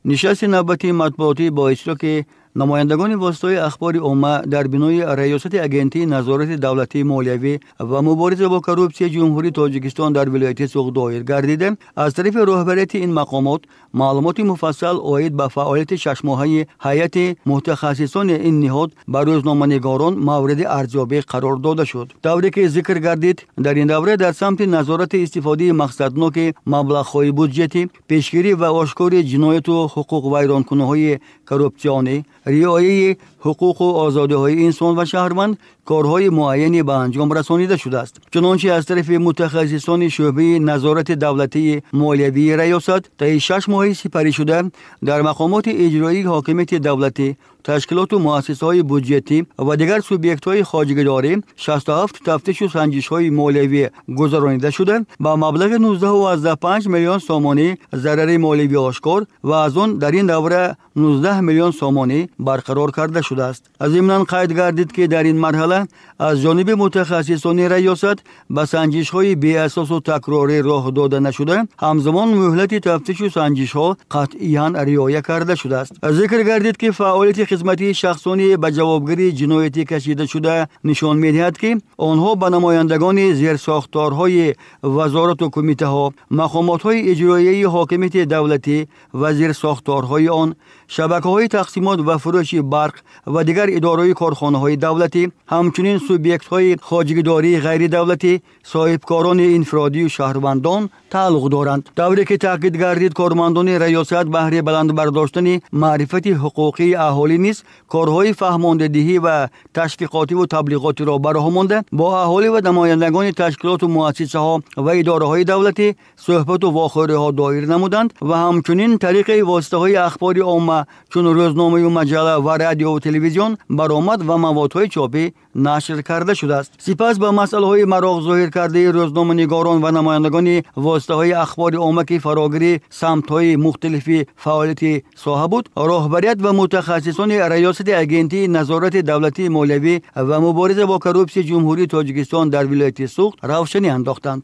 Нишасти навбатии матбуотӣ бо иштироки намояндагони воситаҳои ахбори омма дар бинои Раёсати Агентии назорати давлатии молиявӣ ва мубориза бо коррупсияи Ҷумҳурии Тоҷикистон дар вилояти Суғд доир гардида, аз тарафи роҳбарияти ин мақомот маълумоти муфассал оид ба фаъолияти шашмоҳаи ҳайати мутахассисони ин ниҳод ба рӯзноманигорон мавриди арзёбӣ қарор дода шуд. Тавре ки зикр гардид, дар ин давра дар самти назорати истифодаи мақсадноки маблағҳои буҷетӣ, пешгирӣ ва ошкори ҷинояту ҳуқуқвайронкуниҳои коррупсионӣ, риояи ҳуқуқу озодиҳои инсон ва шаҳрванд корҳои муайяне ба анҷом расонида шудааст. Чунончи аз тарафи мутахассисони шӯъбаи назорати давлатии молиявии раёсат таи 6 моҳи сипаришуда дар мақомоти иҷроии ҳокимияти давлатӣ, ташкилоту муассисаҳои буҷетӣ ва дигар субъектҳои хоҷагидорӣ 67 тафтишу санҷишҳои молиявӣ гузаронида шуда, ба маблағи 19,5 миллион сомонӣ зарари молиявӣ ошкор ва аз он дар ин давра 19 миллион сомонӣ барқарор карда шудааст. Зимнан қайд гардид, ки дар ин марҳала аз ҷониби мутахассисони раёсат ба санҷишҳои беасосу такрорӣ роҳ дода нашуда, ҳамзамон муҳлати тафтишу санҷишҳо қатъиян риоя карда шудааст. Зикр гардид, ки фаъолияти хизматии шахсони ба ҷавобгарии ҷиноятӣ кашидашуда нишон медиҳад, ки онҳо ба намояндагони зерсохторҳои вазорату кумитаҳо, мақомотҳои иҷроияи ҳокимияти давлатӣ ва зерсохторҳои он, шабакаҳои тақсимот ва фурӯши барқ ва дигар идораҳои корхонаҳои давлатӣ, ҳамчунин субъектҳои хоҷагидории ғайридавлатӣ, соҳибкорони инфиродию шаҳрвандон тааллуқ доранд. Тавре ки таъкид гардид, кормандони раёсат баҳри баланд бардоштани маърифати ҳуқуқии аҳолӣ низ корҳои фаҳмондадиҳӣ ва ташвиқотиву таблиғотиро ба роҳ монда, бо аҳолӣ ва намояндагони ташкилоту муассисаҳо ва идораҳои давлатӣ суҳбату вохӯриҳо доир намуданд ва ҳамчунин тариқи воситаҳои ахбори омма чун рӯзномаю маҷалла ва радиову телевизион баромад ва маводҳои чопӣ нашр карда шудааст. Сипас ба масъалаҳои мароқ зоҳир кардаи рӯзноманигорон ва намояндагони воситаҳои ахбори омма, ки фарогири самтҳои мухталифи фаъолияти соҳа буд, роҳбарият ва мутахассисони Раёсати Агентии назорати давлатии молиявӣ ва мубориза бо коррупсияи Ҷумҳурии Тоҷикистон дар вилояти Суғд равшанӣ андохтанд.